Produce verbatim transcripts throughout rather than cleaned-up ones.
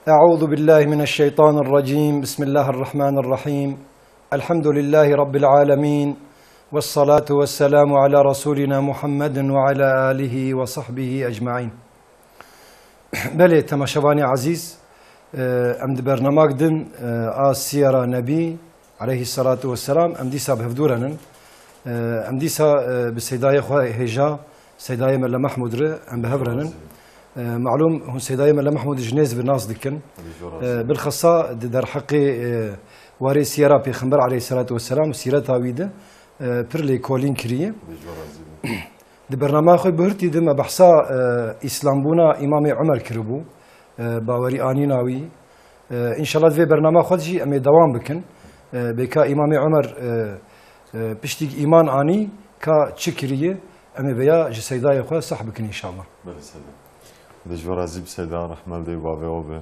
أعوذ بالله من الشيطان الرجيم. بسم الله الرحمن الرحيم. الحمد لله رب العالمين. والصلاة والسلام على رسولنا محمد وعلى آله وصحبه أجمعين. Belê, temaşevanê ezîz, e, em di bernamak din, e, a Siyera Nebî, aleyhissalatu vesselam, em dîsa bi hevdû re nin. E, em dîsa, e, bi seydayê xwe hêja, seydayê Mele Mehmûd re em bi hev re nin. E, malûm, hûn seydayê Mele Mehmûd ji nêz bi nas dikin. E, bilxasa di derheqê, e, warê Siyera Pêxember aleyhissalatu vesselam û sîreta wî de, e, pir lêkolîn kiriye. Di bernameya xwe bihurtî de me behsa, e, îslambûna Îmamê Umer kiribû, e, bawerî anîna wî. E, înşallah di vê bernama xwe de jî em ê dewam bikin. E, bêka Îmamê Umer, e, e, piştî îman anî ka çi kiriye, em ê vêya ji seydayê xwe sah bikin înşallah. Belê Seyda. Dê ji we razî bi Seyda, rehmel dê û bavê we be.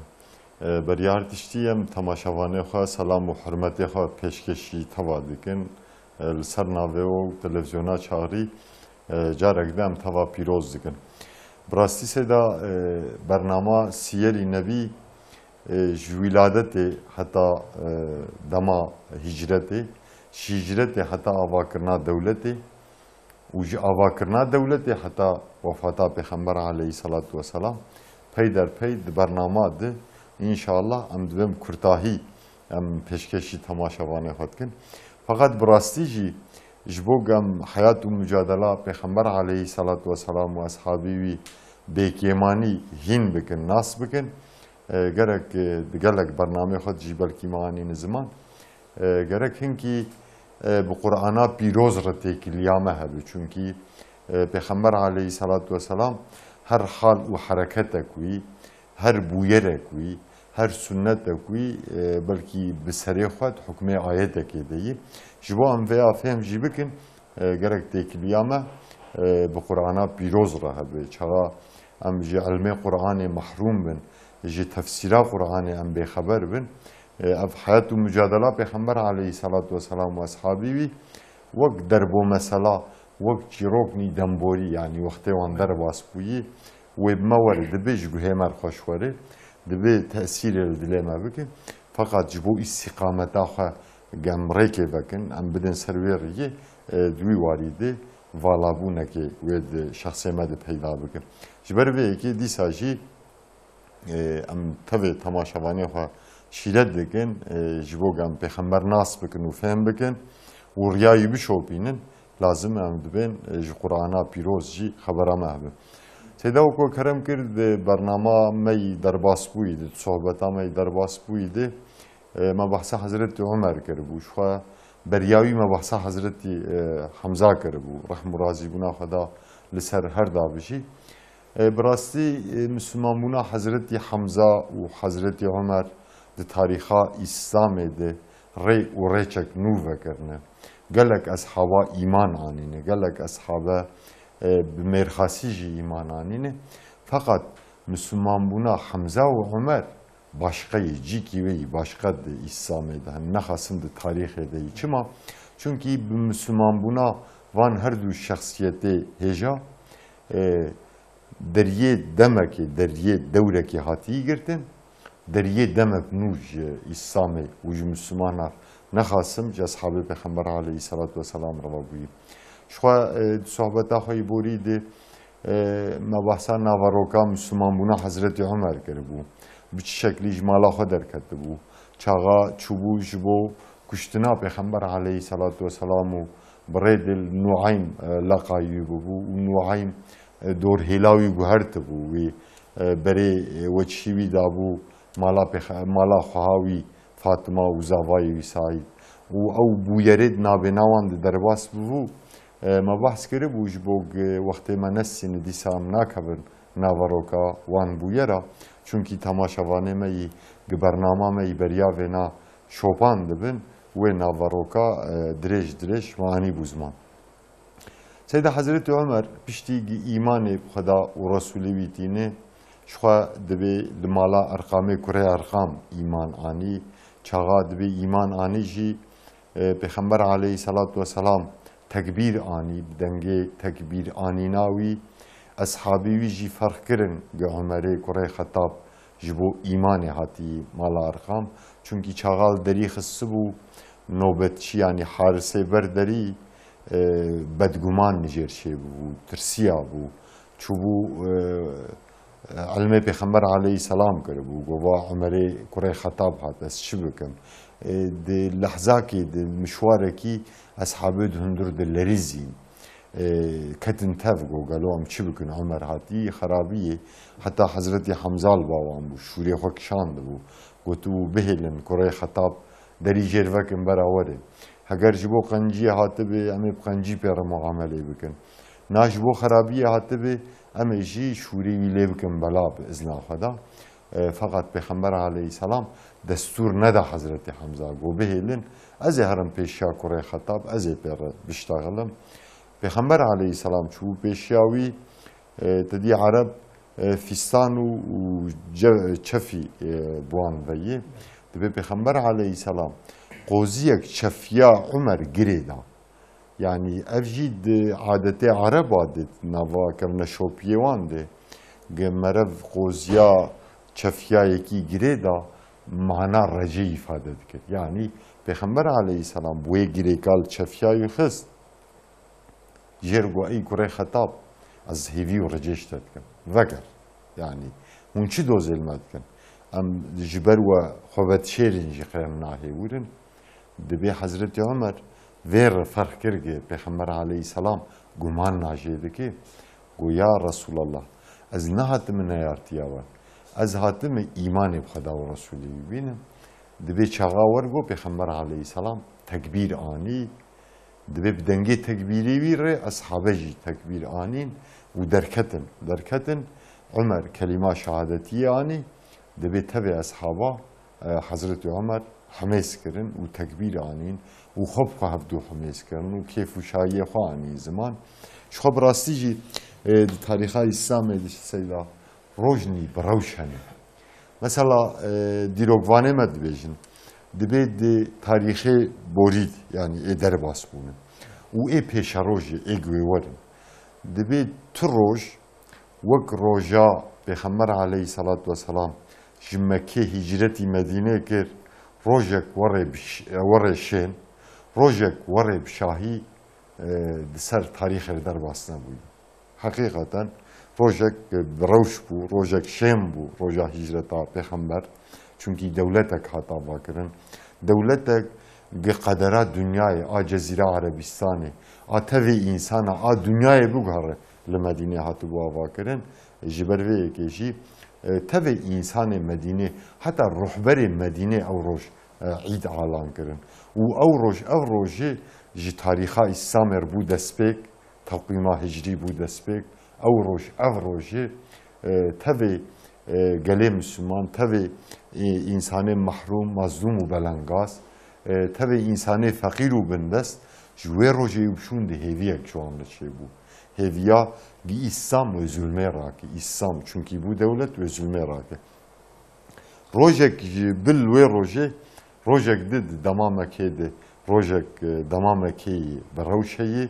E, beriya her tiştî em temaşevanê xwe selam û hurmetê xwe pêşkêşî teva dikin. E, li ser navê we û televizyona Çaxrî, e, carek din em teva pîroz dikin. Bi rastî Seyda, e, bernama Siyerî Nebî, e, ji wîladetê heta, e, dema hicretê, ji hicretê heta avakirina dewletê û ji avakirina dewletê heta wefata Pêxember aleyhissalatu vesselam peyderpey di bernama de înşallah em dibêm kurtahî em pêşkêşî temaşevanê xwe dikin. Feqet bi rastî jî ji bo ku em heyat û mucadela Pêxember aleyhissalatu vesselam û eshabî wî bêkêmanî hîn bikin, nas bikin, e, gerek, e, di gelek bernameyê xwe de jî belkî me anîne ziman. E, gerek hinkî, e, bi Qur'ana pîroz re têkiliya me hebe. Çunkî, e, Pêxember aleyhissalatu vesselam her hal û hereketek wî, her bûyerek wî, her sunnetek wî, e, belkî bi serê xwe di hukmê ayetekê de yî. Ji bo em vêya fêm jî bikin, e, gerek têkiliya me, e, bi Qur'ana pîroz re hebe. Çaxa em ji ilmê Qur'anê mehrûm bin, ji tefsîra Qur'anê em bêxeber bin, e, ev heyat û mucadela Pêxember aleyhissalatu vesselam û eshabî wî wek derbo mesela, wek çîroknî demborî, yanî wextê wan derbas bûyî, wê bi me were, dibe ji guhê me re xweş were, dibe tesîrê li dilê me bike. Feqet ji bo îstîqameta xwe gem rêkê vekin, em bidin ser wê riyê, e, di wî warî de valabûnekê wê di şexsê me de peyda bike. Ji ber vê yekê dîsa jî, e, em tevê temaşevanê xwe şîret dikin, e, ji bo gem pêxember nas bikin û fêm bikin û riya wî bişopînin. Lazim e em dibên, e, ji Qur'ana pîroz jî xebera me hebe. Seyda weko kerem kir, di bernama me yî derbasbûyî, di sohbeta me yî derbasbûyî de, e, me behsa Hezretî Omer kiribû. Ji xwe beriya wî me behsa Hezretî, e, Hemza kiribû. Rehm û razîbûna Xweda li ser her da bijî. E, bi rastî, e, Mislimanbûna Hezretî Hemza û Hezretî Omer di tarîxa Îslamê de rê û rêçek nû vekirine. Gelek eshaba îman anîne, gelek eshabe, e, bi mêrxasî jî îman anîne. Feqet Mislimanbûna Hemza û Omer başqe ye, cîkî wê yî başqe di Îslamê de, hem nexasim di tarîxê de yî. Çima? Çunkî bi Mislimanbûna van her du şexsiyetê hêja, e, deriyê demekê, deriyê dewrekê hatî girtin, deriyê demek nû ji Îslamê û ji Mislimana nexasim ji eshabê Pêxember aleyhissalatu vesselam re ve bûyî. Ji xwe, e, di sohbeta xwe yî borî de, e, me behsa naveroka Mislimanbûna Hezretî Omer kiribû. Bi çi şeklî ji mala xwe derketibû. Çaxa çûbû ji bo kuştina Pêxember aleyhissalatu vesselam û bi rê de li Nuaym, e, leqayî bûbû û Nuaym, e, dorhêla wî guhertibû, wî, e, berê, e, weçî wî dabû mala pêxe-, mala xweha wî Fatima û zavayê wî Saîd. Û ew bûyerê di navbêna wan de derbas bibû. E, me behs kiribû ji bo gi wextê me nestîne dîsa em nakevin naveroka wan bûyera. Çunkî temaşevanê me yî gi bernama me yî beriya vêna şopan dibin, wê naveroka, e, dirêj dirêj me anîbû ziman. Seyda Hezretî Omer piştî gi îmanê bi Xweda û Resûlê wî tîne, ji xwe dibê li mala Erqamê kurê Erqam îman anî. Çaxa dibê îman anî jî, e, Pêxember aleyhissalatu vesselam tekbîr anî, bi dengê tekbîr anîna wî, eshabê wî jî ferq kirin gi Omerê kurê Xetab Ji bo îmanê hatî mala Erqam. Çunkî çaxa li derî xistibû nobetçî, yanî harisê ber derî, e, bedguman nijêr çêbûbû, tirsiya bû. Çûbû, e, e, ilmê Pêxember aleyhisselam kiribû. Got, "Va Umerê kurê Xetab hat, ez çi bikim?" E, di lehzakê, di mişwarekî eshabê di hundir de lerizîn. E, ketin tev, got, "Gelo em çi bikin? Umer hatî xerabiyê." Heta Hezretî Hemza li ba wan bû, şûrê xwe kişandibû. Gotibû, "Bihêlin, kurê Xetab derî jêr vekin, bera were. Heger ji bo qenciyê hatibê, em ê bi qencî pê re muamelê bikin. Na ji bo xerabiyê hatibê, em ê jî şûrê wî lê bikin bela bi izna xwe de." E, feqet Pêxember aleyhisselam destûr neda Hezretî Hemza, got, "Bihêlin, ez ê herim pêşiya kurê Xetab, ez ê pê re biştexilim." Pêxember aleyhisselam çûbû pêşiya wî, e, te dî Ereb, e, fîstan û, û ce-, çefî, e, bi wan ve yê. Dibê Pêxember aleyhisselam qoziyek çefiya Umer girê da. Yanî ev jî di adetê Ereba de, nava kevneşopiyê wan de, ge merev qoziya çefiya yekî girê da, mana recê îfade dikir. Yanî Pêxember aleyhisselam bi wê girêka li çefiya wî xist, jêr got, "Ey kurê Xetab, ez hêvî û recê ji te dikim. Veger. Yanî hûn çi dozê li me dikin? Em ji ber we xwe vedişêrin jî xêr nahêwirin." Dibê Hezretî Omer vê re ferq kir, got, "Pêxember aleyhisselam guman najê dike." Got, "Ya Resulallah, ez nehatime neyartiya we. Ez hatime îmanê bi Xweda û Resulê wî bînim." Dibê çaxa wer got, Pêxember aleyhisselam tekbîr anî. Dibê bi dengê tekbîrê wî re eshabe jî tekbîr anîn û derketin. Derketin, Omer kelîma şehadetiyê anî. Dibê tevê eshaba, e, Hezretî Omer hemêz kirin û tekbîr anîn û xwe bi xwe hevdû hemêz kirin û kêf û şahiyê xwe anîn ziman. Ji xwe bi rastî jî, e, di tarîxa Îslamê de Seyda, rojnî bi rewş hene. Mesela, e, dîrokvanê me dibêjin, dibê di tarîxê borî de, yanî ê derbas bûne û ê pêşerojê, ê guhêwer in. Dibê tu roj, wek roja Pêxember aleyhisselatu vesselam ji Mekkê hicretî Medînê kir, rojek werê bi ş-, werê şên, rojek werê bi şahî, e, di ser tarîxê derbas nebûye. Heqîqeten rojek bi rewş bû, rojek şên bû, roja hicreta Pêxember. Çunkî dewletek hat avakirin. Dewletek gi qedera dinyayê, a Cezîra Erebîstanê, a tevê însana, a dinyayê biguhere li Medînê hatibû avakirin. Ji ber vê yekê jî, e, tevê însanê Medînê, heta ruhberê Medînê ew roj, e, îd alan kirin. Û ew roj, ev rojê ji tarîxa Îslamê re bû destpêk, teqwîma hicrî bû destpêk. Ew roj, ev rojê, e, tevê, e, gelê Misliman, tevê, e, însanê mehrûm, mezlûm û belengaz, e, tevê însanê feqîr û bindest, ji wê rojê û şûn de hêviyek ji wan re çêbû. Hêviya gi Îslam wê zulmê rake, Îslam çunkî bû dewlet wê zulmê rake. Rojek ji bil wê rojê, rojek di, di dema Mekê de, rojek, e, dema Mekê yî bi rewş heyî,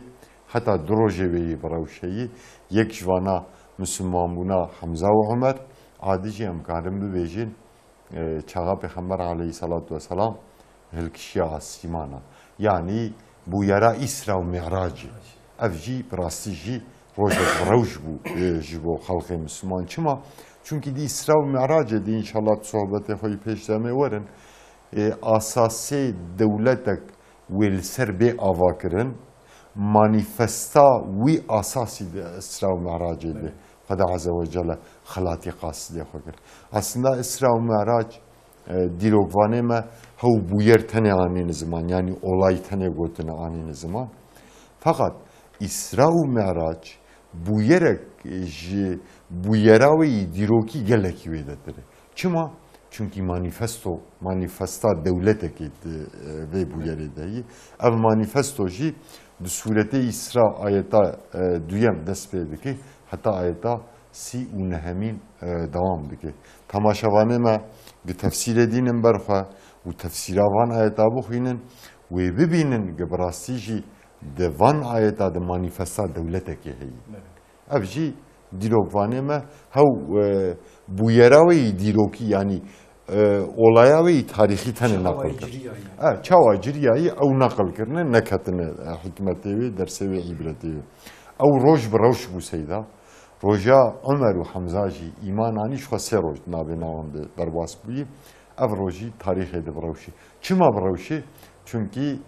heta du rojê wê yî bi rewş heyî. Yek ji vana misilmanbûna Hemza û Omer, a di jî em karin bibêjin, e, çaxa Pêxember aleyhisselatu vesselam hilkişiya asîmana. Yanî bûyera Îsra û Mi'racê. Ev jî bi rastî jî rojek bi rewş bû, e, ji bo xelkê Misliman. Çima? Çunkî di Îsra û Mi'racê de, înşallah di sohbetê xwe yî pêş de em ê werin, e, asasê dewletek wê li ser bê avakirin, manîfesta wî asasî di Îsra û Mi'racê de Evet. Xweda Azze ve Celle xelatî qasidê xwe kir. Aslında Îsra û Mi'rac, e, dîrokvanê me hew bûyer tenê anîne ziman, yanî olay tenê gotine anîne ziman. Feqet Îsra û Mi'rac bûyerek ji bûyera wê yî dîrokî gelekî wêdetir e. Çima? Çunkî manîfesto, manîfesta dewletekê di, e, vê bûyerê de yî. Ev manîfesto jî di sûretê Îsra ayeta, e, duyem dest pê dike, heta ayeta sî û nehemîn, e, dewam dike. Temaşevanê me bi tefsîrê dînin ber xwe û tefsîra van ayeta bixwînin, wê bibînin ki bi rastî jî di van ayeta de manîfesta dewletekê heye. Evet. Ev jî Dîrokvanê me hew, e, bûyera wê yî dîrokî, yanî, e, olaya wê yî tarîxî tenê Çawa neqil kir. Ciriyayî. E, çawa ciriyayî ew neqil kirine, neketine, e, hikmetê wê, dersê wê, îbretê wê. Ew roj bi rewş bû seyda. Roja Omer û Hemza jî îman anî, ji xwe sê roj di navê nawan de derbas bûyî. Ev rojî tarîxê de bi rewşî. Çima bi rewşî? Çunkî,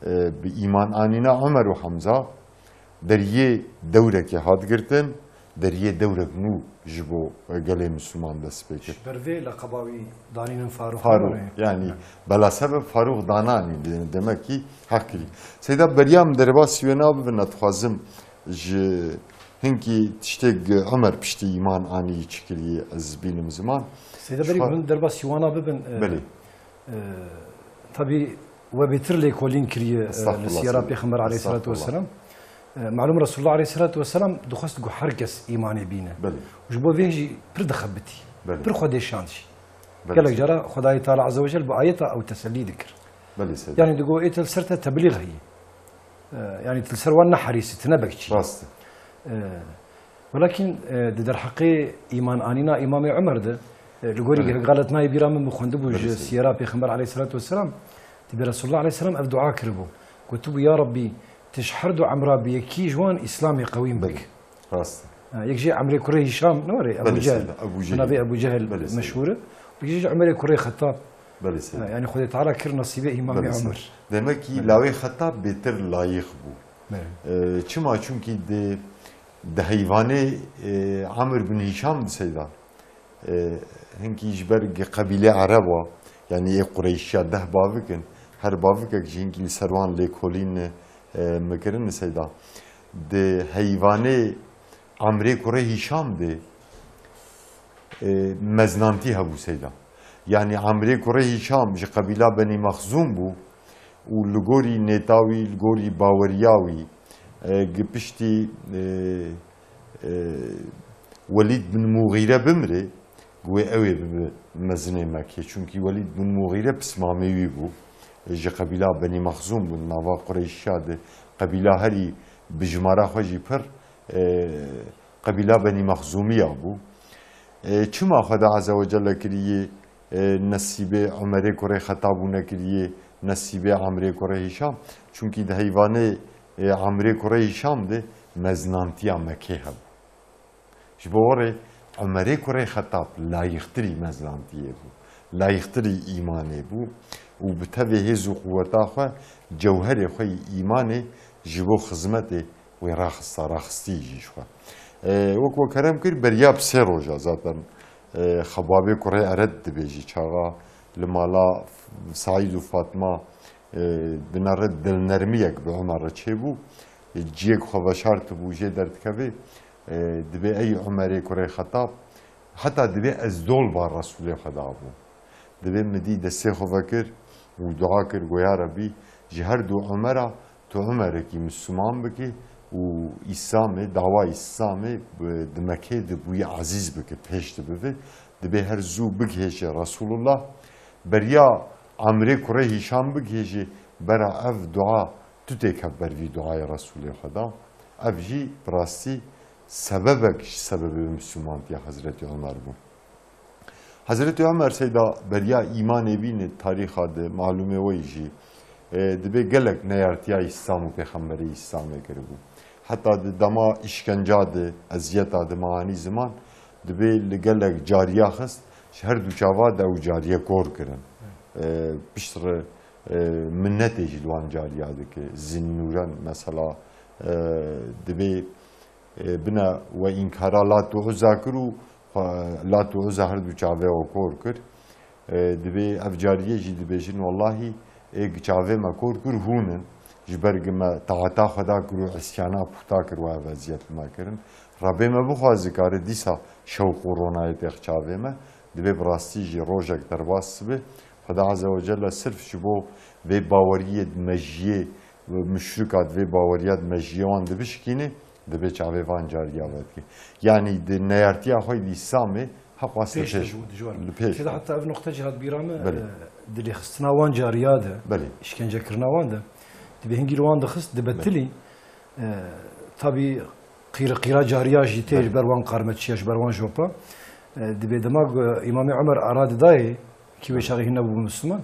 e, bi îman anîna Omer û Hemza deriyê dewrekê hat girtin, deriyê dewrek nû ji bo, e, gelê Misliman dest pê kir. Ji ber vê leqeba wî danînin Farûq Farûq, Omer e. Yanî, bela sebeb Farûq dananî, de-, demek ki heq kirî. Seyda, beriya min derbasî wê nabibin, ez dixwazim ji hinkî tiştê Omer piştî îman anî çi kirî ez bînim ziman. Seyda, berî Şu an hûn derbasî wana bibin, e, Belê. e, tabî we bêtir lêkolîn kiriye, e, li Estağfurullah, siyara seyda. Pêxember aleyhissalatu Estağfurullah. vesselam. E, malum Resulullah aleyhissalatu vesselam dixwest ku her kes îmanê bîne. Belê. Ji bo vê jî pir dixebitî. Belê. Pir xwe dêşand jî. Belê, Gelek seyda. cara Xwedayê Teala Azze ve Cel bi ayeta ew tesellî dikir. Belê, seyda. Yanî digo ê te li ser te teblîx heye. E, yanî tu li ser wan neherîsî, tu ne bekçî. Rast e. E, welakin, e, di derheqê îman anîna Îmamê Omer de, e, li gorî Belê. galet nayê bîra min, min xwendibû Belê, ji seyda. siyera Pêxember aleyhissalatu vesselam, dibê Resulullah aleyhisselam ev dua kiribû. Gotibû, Ya Rabbî, tu ji her du emra bi yekî ji wan Îslamê qewîm Belê. bik. Rast. Ha, yek jê Emrê kurê Hîşam, ne were? Ebu Belê, Cehil. seyda. Ebu Cehil. Navê Ebu Cehil Belê, seyda. meşhûr e. Yek jê Emerê kurê Xettab. Belê, seyda. Ha, yani Xwedê Teala kir nasîbê Îmamê Belê, seyda. Omer. Demek ki Belê. lawê Xettab bêtir layîq bû. Belê. Ee, çima? Çunkî di, di heyvanê, e, Amr bin Hîşam di seyda. E, hinkî ji ber gi qebîlê Ereb a, yanî ê Qureyşiya deh bavik in, her bavikek jî hinkî li ser wan lêkolîn, e, mikirin seyda. Di heyvanê Amrê kurê Hîşam de, e, meznantî hebû seyda. Yanî Amrê kurê Hîşam ji qebîla Benî Mexzûm bû û li gorî nêta wî, li gorî baweriya wî, e, gi piştî, e, e, Welîd bin Muxîre bimrê, wê ew ê bibe mezinê Mekkê. Çunkî Welîd bin Muxîre pismamê wî bû. Ji qebîla Benî Mexzûm bûn, nava Qureyşiya de qebîla herî bi jimara xwe jî pir, e, qebîla Benî Mexzûmiya bû. E, çima Xweda Azze ve Celle kirî yê, e, nesîbê Omerê kurê Xetab û nekirî yê nesîbê Amrê kurê Hîşam? Çunkî di heyvanê, e, Amrê kurê Hîşam de meznantiya Mekkê hebû. Ji bo were Omerê kurê Xetab layîqtirî meznantiyê bû, layîqtirî îmanê bû û bi tevê hêz û quweta xwe cewherê xwe yî îmanê ji bo xizmetê wê raxista, raxistî jî ji xwe. E, wek we kerem kir, beriya bi sê roja zaten, e, Xebabê kurê Eret dibêjî, çaxa li mala Saîd û Fatma, e, binere dilnermiyek bi Omer re çêbû. E, ciyek xwe veşartibû jê derdikevê. E, dibê ey Omerê kurê Xetab, heta dibê ez dol ba Resûlê Xweda bûm. Dibê min dî destê xwe vekir û dua kir, got, Ya Rebî, ji her du Omera tu Omerekî Misliman bikî û Îslamê, dawa Îslamê bi, di Mekkê de bûyî ezîz bike, pêş de bibe. Dibê her zû bigihêje Resûlullah. Beriya Amrê kurê Hîşam bigihêje, bera ev dua tu têke ber vî duayê Resûlê Xweda. Ev jî bi rastî sebebek ji sebebê Mislimantiya Hezretî Omer bû. Hezretî Omer seyda beriya îmanê bîne tarîxa de malûmê we jî, e, dibê gelek neyartiya Îslam û Pêxemberê Îslamê kiribû. Heta di dema îşkenca de, eziyeta de me anî ziman, dibê li gelek cariya xist, ji her du çava de ew cariye kor kirin. E, piştre, e, minnetê jî li wan cariya dike. Zinnûren mesela, e, dibê E, bine we înkara Lat û Uzza kir û xwe, Lat û Uzza her du çavê we kor kir. E, dibê ev cariyê jî dibêjin, Wellahî ê çavê me kor kir hûn in. Ji ber gi me taeta Xweda kir û îsyana puta kir, we ev eziyet li me kirin. Rebê me bixwaze kare dîsa şewq û ronayê têx çavê me. Dibê bi rastî jî rojek derbas dibe. Xweda Azze ve Celle sirf ji bo vê baweriyê di mejiyê, muşrika di vê baweriya di mejiyê wan dibişkîne. Dibê çavê van cariya vedikê. Yanî di neyartiya xwe di Îslamê heqas li Pêş pêş de bû, dijwar. Li pêş. Seyda, heta ev noqte jî hat bîra me, Belê. e, di lêxistina wan cariya de, Belê. îşkencekirina wan de, dibê hingî li wan dixist, dibetilî. E, tabî Qîr-, qîra cariya jî tê Belê. ji ber wan qarmeçiya, ji ber wan jopa. E, dibê dema ku Îmamê Omer ara didayê, kî wê çaxê hîn nebû Misliman,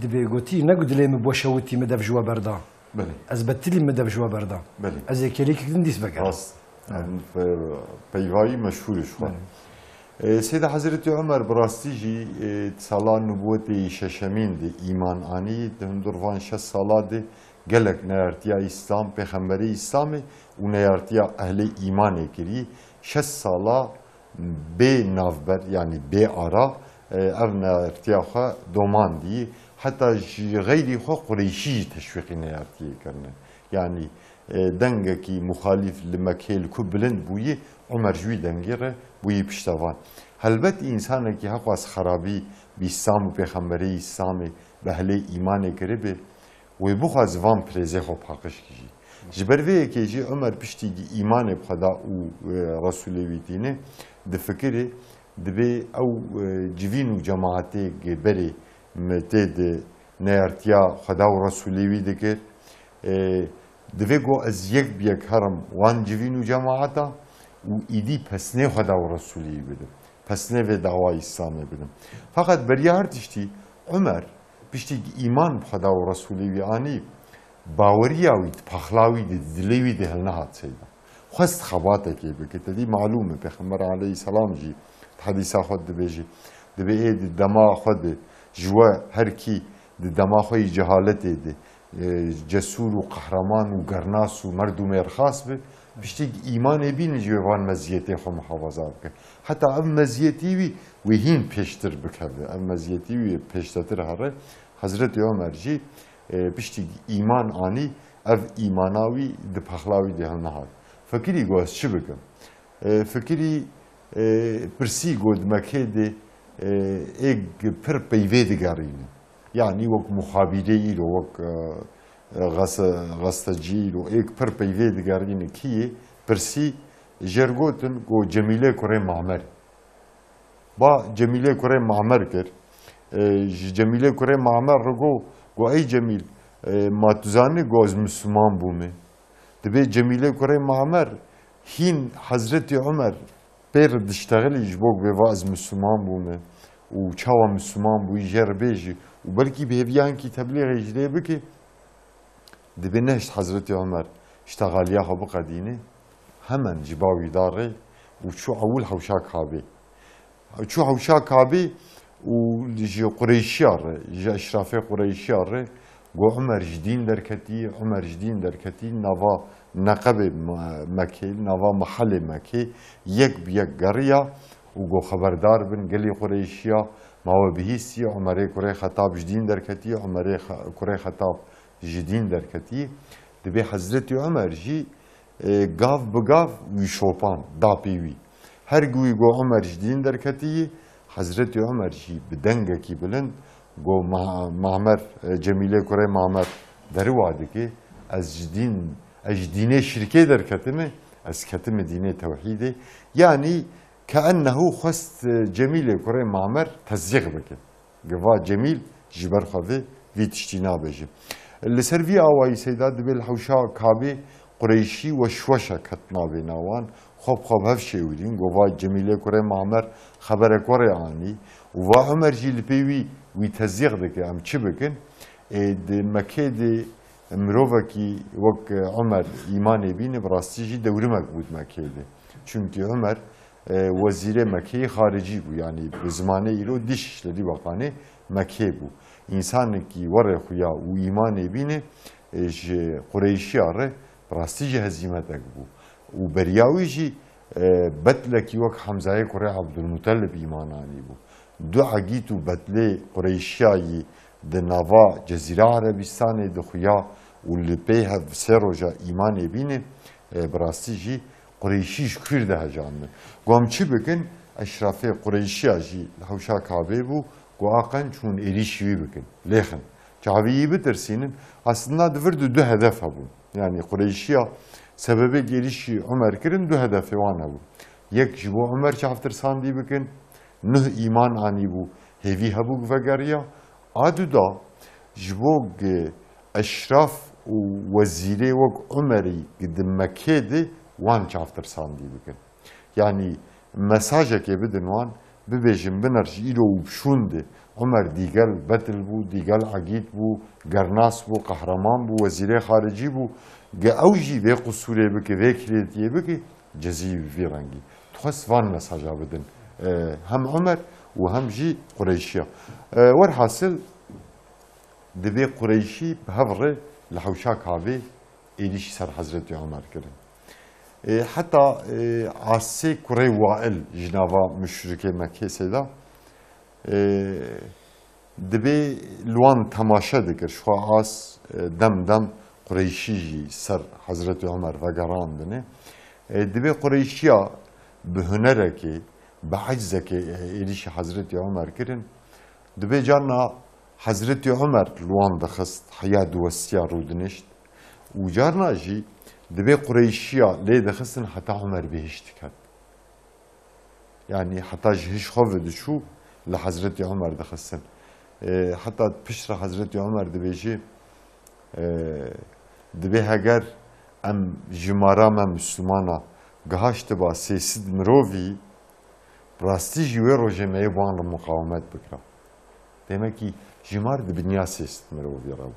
dibê gotî, ne ku dilê min boşewitî, min dev ji we berda. Belê. Ez betilîm, min dev ji we berda. Belê. Ez ê kêlîkek din dîs vegerim. Rast. Em pe-, peyvayî meşhûr e ji xwe. Belê. E, Seyda Hezretî Omer bi rastî jî, e, sala nubûwetê yî şeşemîn de îman anî, di hundir van şeş sala de gelek neyartiya Îslam, pêxemberê Îslamê û neyartiya ehlê îmanê kirî. Şeş sala bê navber, yanî bê ara, e, ev neyartiya xwe domandî. Heta ji xeyrî xwe Qureyşî jî teşwîqî neyartiyê kirine. Yanî, e, dengekî muxalîf li Mekê li ku bilind bûyî, Omer ji wî dengê re bûyî piştevan. Helbet însanekî heqas xerabî bi Îslam û pêxemberê Îslamê, bi ehlê îmanê kiribe, wê bixwaze van pirêzê xwe paqij kî jî. Ji ber vê yekê jî Omer piştî îmanê bi Xweda û, e, Resûlê wî tîne, difikire, dibê ew, e, civîn û cemaetê ge berê min tê di neyartiya Xweda û Resûlê wî dikir. E, divê ku ez yek bi yek herim wan civîn û cemaeta û îdî pesnê Xweda û Resûlê wî bidim. Pesnê vê dawa Îslamê bidim. Feqet beriya her tiştî Omer piştî îman bi Xweda û Resûlê wî anî, baweriya wî, paxla wî di dilê wî de hilnehat Seyda. Xwest xebatekê bike. Te dî malûm e, Pêxember aleyhisselam jî di hedîsa xwe dibêje, dibê ê di dema xwe de ji we her kî di dema xwe yî cehaletê de, e, cesûr û qehreman û gernas û merdûmê rxas be, piştî îmanê bîne jî wê van meziyetê xwe muhafaza bike. Heta ev meziyetî wî wê hîn pêştir bikeve. Ev meziyetî wî pêştetir here. Hezretî Omer jî, e, piştî îman anî, ev îmana wî di paxla wî de hilnehat. Fikirî got, ez çi bikim? E, fikirî, e, pirsî got, Mekê de, e, êk pir peyvê digerîne. Yanî wek muxabîrê îro, wek, e, e, xese-, xestecî îro, êk pir peyvê digerîne kî yê? Pirsî, jêr gotin, got, Cemîlê kurê Mamer. Ba Cemîlê kurê Mamer kir. E, ji Cemîlê kurê Mamer re got, got, ey Cemîl, e, ma tu zanî got ez Misliman bûme. Dibê Cemîlê kurê Mamer hîn Hezretî Omer pê re diştexilî ji bo ku bê va ez Misliman bûme û çawa Misliman bûyî jê re bêjî û belkî bi hêviya hinkî teblîxê ji lê bike. Dibê nehişt Hezretî Omer ji texaliya xwe biqedîne, hemen ji ba wî da rê û çû ewil hewşa Kabê. Çû hewşa Kabê û ji Qureyşiya re, ji eşrafê Qureyşiya re got, Omer ji dîn derketî, Omer ji dîn derketî, nava neqebê Me-, Mekê, nava mehelê Mekê yek bi yek geriya û got, xeberdar bin, gelî Qureyşiya, ma we bihîstiye, Omerê kurê Xetab ji dîn derketî, Omerê Xe-, kurê Xetab ji dîn derketî. Dibê Hezretî Omer jî, e, gav bi gav wî şopan, da pê wî. Her gi wî got Omer ji dîn derketî, Hezretî Omer jî bi dengekî bilind got, Ma-, Mamer, e, Cemîlê kurê Mamer deriwa dike, ez ji dîn, ez ji dînê şirkê derketime, ez ketime dînê tewhîdê. Yanî, keennehu xwest, e, Cemîlê kurê Mamer tezyîq bike. Giva Cemîl ji ber xwe vê, vî tiştî nabêje. Li ser vî awayî Seyda dibê li hewşa Kabê Qureyşî weş weşe ket navê nawan. Xwe bi xwe bi hev şêwirîn, gova Cemîlê kurê Mamer xeberek werê anî û va Omer jî li pê wî, wî tezyîq dike, em çi bikin? Ê, di Mekê de mirovekî wek Omer îmanê bîne, bi rastî jî dewrimek bû di Mekê de. Çimkî Omer, e, wezîrê Mekeyê xaricî bû, yanî bi zimanê îro dîş li dî weqanê Mekê bû. Însanekî werê xuya û îmanê bîne, e, ji Qureyşiya re bi rastî jî hezîmetek bû. Û beriya wî jî, e, betlekî wek Hemzayê kurê Ebdulmutelib îman anîbû. Du egît û betlê Qureyşiyayî di nava Cezîra Erebîstanê di xuya û li pey hev sê roja îmanê bîne, e, bi rastî jî Qureyşî ji kûr de hejandin. Got, em çi bikin? Eşrafê Qureyşiya jî li hewşa Kabê bû, got, a qenc hûn êrîşî wî bikin, lêxin. Çavî yî bitirsînin. Aslında di vir de du hedef hebûn. Yanî Qureyşiya sebebê êrîşî Omer kirin, du hedefê wan hebûn. Yek ji bo Omer çavtirsandî bikin, nuh îman anîbû, hêvî hebû ku vegeriya. A du da, ji bo ku eşraf û wezîrê wek Omerî ku di Mekê de wan çavtirsandî bikin. Yanî mesajekê bidin wan, bibêjin, biner ji îro û bi şûn de Omer dîgel betil bû, dîgel egîd bû, gernas bû, qehreman bû, wezîrê xaricî bû. Ge ew jî vê qusûrê bike, vê kirêtiyê bike, cezî bi vî rengî. Dixwest van mesaja bidin, e, hem Omer û hem jî Qureyşiya. E, werhasil, divê Qureyşî bi hev re li hewşa Kabê êrîşî ser Hezretî Omer kirin. E, heta, e, Asê kurê Wail ji nava muşrikê Mekkê seyda, e, dibê li wan temaşe dikir. Ji xwe As, e, dem dem Qureyşî jî ser Hezretî Omer vegerandine. E, dibê Qureyşiya bi hunerekê, bi eczekê, e, êrîşî Hezretî Omer kirin. Dibê carna Hezretî Omer li wan dixist, heya diwestiya rûdinişt. Û carna jî dibê Qureyşiya lê dixistin heta Omer bihişt diket. Yanî heta ji hiş xwe ve diçû li Hezretî Omer dixistin. E, heta piştre Hezretî Omer dibêje, e, dibê heger em jimara me Mislimana gihaştiba sê sed mirovî, rastî jî wê rojê me yê bi wan re muqawemet bikira. Demekî jimar di binya sê sed mirovî re bû.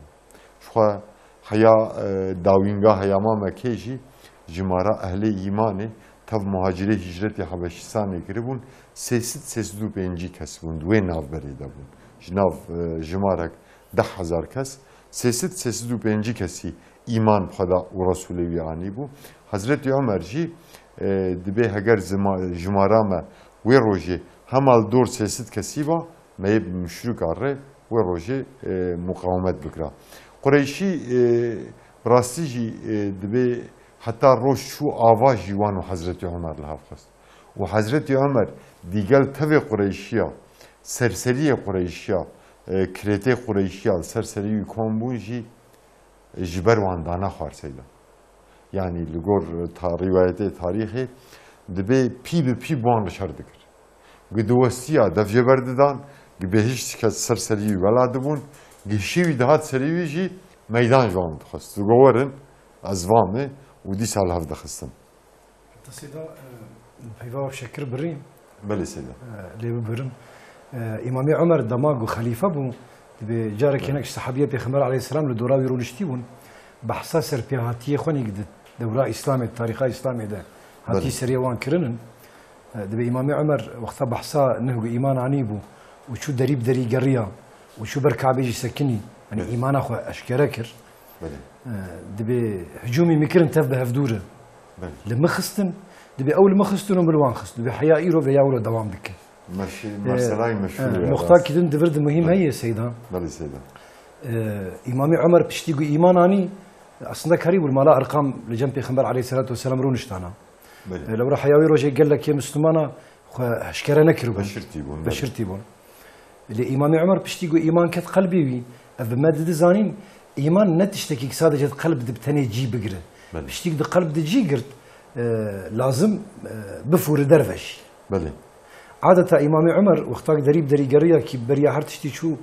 Jixwe heya, e, dawînga heyama Mekê jî jimara ehlê îmanê tev muhacirê hicretê Hebeşistanê kiribûn, sê sed, sê sed û pêncî kes bûn, di wê navberê de bûn. Ji nav, e, jimarek deh hezar kes, sê sed, sê sed û pêncî kesî îman bi Xweda û Resûlê wî anîbû. Hezretî Omer jî, e, dibê heger zima-, jimara me wê rojê hema li dor sê sed kesî ba, me yê bi muşrika re wê rojê, e, muqawemet bikira. Qureyşî, e, bi rastî jî, e, dibê heta roj çû ava jî wan û Hezretî Omer li hev xist. Û Hezretî Omer dîgel tevê Qureyşiya, serseriyê Qureyşiya, e, kirêtê Qureyşiya li ser serî wî kom bûn jî, e, ji ber wan dane xwarseyda. Yanî li gor ta-, rîwayetê tarîxê dibê pî bi pî bi wan re şer dikir. Gi diwestiya dev jê berdidan, gi bêhişt diket ser serî wî wela dibûn, gi hişê wî dihat serî wî jî meydan ji wan dixwest. Digo werin, ez va me û dîsa li hev dixistin. Te seyda, e, peyva şekir birî. Belê seyda. E, lê bibirim. E, Îmamê Omer dema ku xelîfe bû, dibê carek hinek ji sehabiyê Pêxember aleyhisselam li dora wî rûniştî bûn. Behsa serpêhatiyê xwe nîk di dewra Îslamê, tarîxa Îslamê de hatî Belê. Serê wan kirinin. E, dibê Îmamê Omer wexta behsa nuh ku îman anî bû û çû derî bi derî geriya û çû ber Kabê jî sekinî, yanî Belê. Îmana xwe eşkere kir. Belê. E, dibê hicûmî min kirin tev bi hevdû re. Belê. Li min xistin, dibê ew li min xistin û min li wan xist. Dibê heya îro vêya wilo dewam dike. Meşî-, E, merselayî meşhûr e, ya, muxtakî rast. Din di vir di muhîm Belê. Heye seyda. Belê seyda. E, Îmamê Omer piştî ku îman anî, aslında karî bû mala Erqam li cem Pêxember aleyhisselatu vesselam rûniştana. Belê. E, lewra heya wî rojê gelekê Müslümana xwe eşkere nekiribûn. Beşirtî bûn, belê. Beşirtî bûn. Lê Îmamê Omer piştî ku îman ket qelbê wî, ev bi me didi zanîn, îman ne tiştekî ki sadece di qelb di bi tenê cî bigire. Belê. Piştî ku di qelb di cî girt, e, lazim, e, bifûre derve jî. Belê. Adeta Îmamê Omer wexta ku derî bi derî geriya ki beriya her tiştî çû,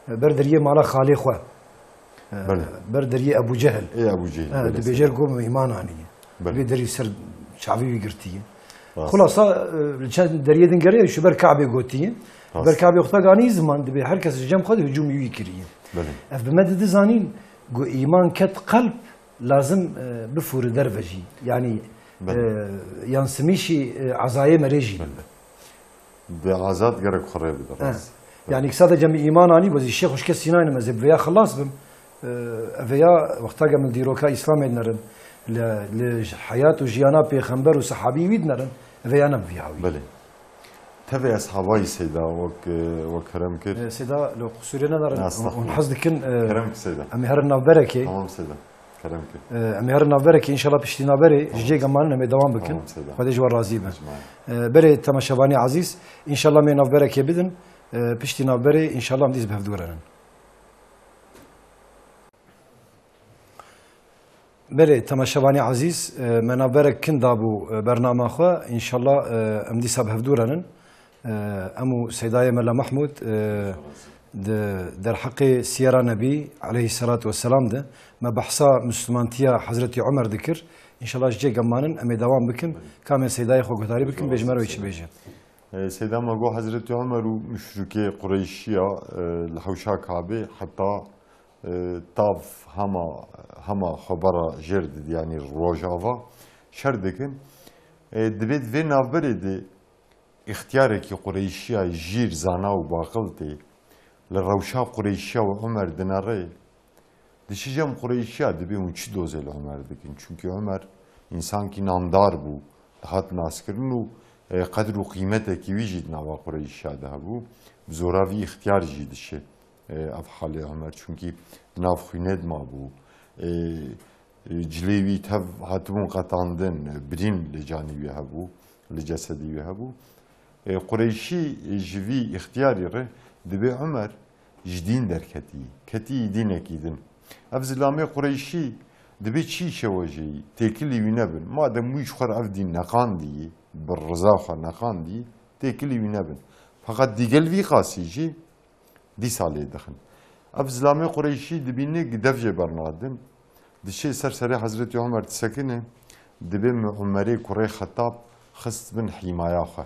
e, ber deriyê mala xalê xwe. E, Belê. Ber deriyê Ebû Cehil. Ê Ebû Cehil, E, belê, dibêje seyda. Ku min îman anî. Belê. Vê derî ser çavî wî girtiye. Rast. Xulasa, e, li çend deriyê din geriya ji ber Kabê gotiye. Rast. Ber Kabê wexta ganî ziman dibê her kes ji cem xwe de hicûmî wî kiriye. Belê. Ev bi me didi zanîn, ku îman ket qelb lazim, e, bifûre derve jî. Yanî, Belê. E, yan simîşî, e, ezayê merê jî Belê. Bi azad gerek xwe rê bide, He. Rast. Yanî ki sadece min îman anî, wezî şêx xuşke Sînayê me zê bi vêya xilas bim. Ee, Eveya wexta ke min dîroka Îslamê dinerin, li, li heyat û jiyana pêxember û sehabî wî dinerin, eveya ne bi vî hawî. Belê. Tevê eshabayî seyda wek, e, wek kerem kir. Ee, seyda, lo qusûrê nedarin, Estağfurullah. Hûn hez dikin, e, Kerem ki seyda. Em ê herin navberekê. Tamam seyda. Kerem ki. Ee, em ê herin navberekê, înşallah piştî navberê, Tamam. Ji cê gemanin em ê dewam bikin. Tamam seyda. Xwedê ji we razî be. Ecmaîn. Ee, berê temaşevanê ezîz, înşallah em ê navberekê bidin. Ee, piştî navberê, înşallah em dîs bi hevdû re nin. Belê, temaşevanê ezîz, e, me navberek kin dabû, e, bernama xwe. Înşallah, e, em dîsa bi hevdû re nin. E, em û Seydayê Mela Mahmûd, e, di derheqê Siyera Nebî aleyhisselatu vesselam de me behsa Müslümantiya Hezretî Omer dikir. Înşallah ji cê gemanin em ê dewam bikin. Kamê Seydayê xwe guhdarî bikin, bê ji me re wê çi bêje. E, Seyda me got, Hezretî Omer û muşrikê Qureyşiya, e, li hewşa Kabê heta, e, tav hema, hema xwebera jêr didî, yanî rojava şer dikin. E, divê di vê navberê de îxtiyarekî Qureyşiya jîr, zana û baqil tê, li rewşa Qureyşiya û Omer dinere, Dişî cem Qureyşiya dibê hûn çi dozê li Omer dikin? Çunkî Omer însankî namdar bû, dihat naskirin û, e, qedr û qîmetekî wî jî di nava Qureyşiya de hebû. Bi zora vî îxtiyar jî dişê, e, ev halê Omer. Çunkî di nav xwînê de mabû. E, e, cilê wî tev hatibûn qetandin, e, birîn li canî wî hebû, li cesedî wî hebû. E, Qureyşî ji vî îxtiyarî re dibê Omer ji dîn derketî, ketî dînekî din. Ev zilamê Qureyşî dibê çî şewejeyî, têkilî wî nebin. Madem wî ji xwe re ev dîn neqandî, bi riza xwe neqandî, têkilî wî nebin. Feqet digel vî qasî jî dîsa lê dixin. Ev zilamê Qureyşî dibîne gi dev jê bernadin, dişê ser serê Hezretî Omer disekine, dibê min Omerê kurê Xetab xist bin hîmaya xwe.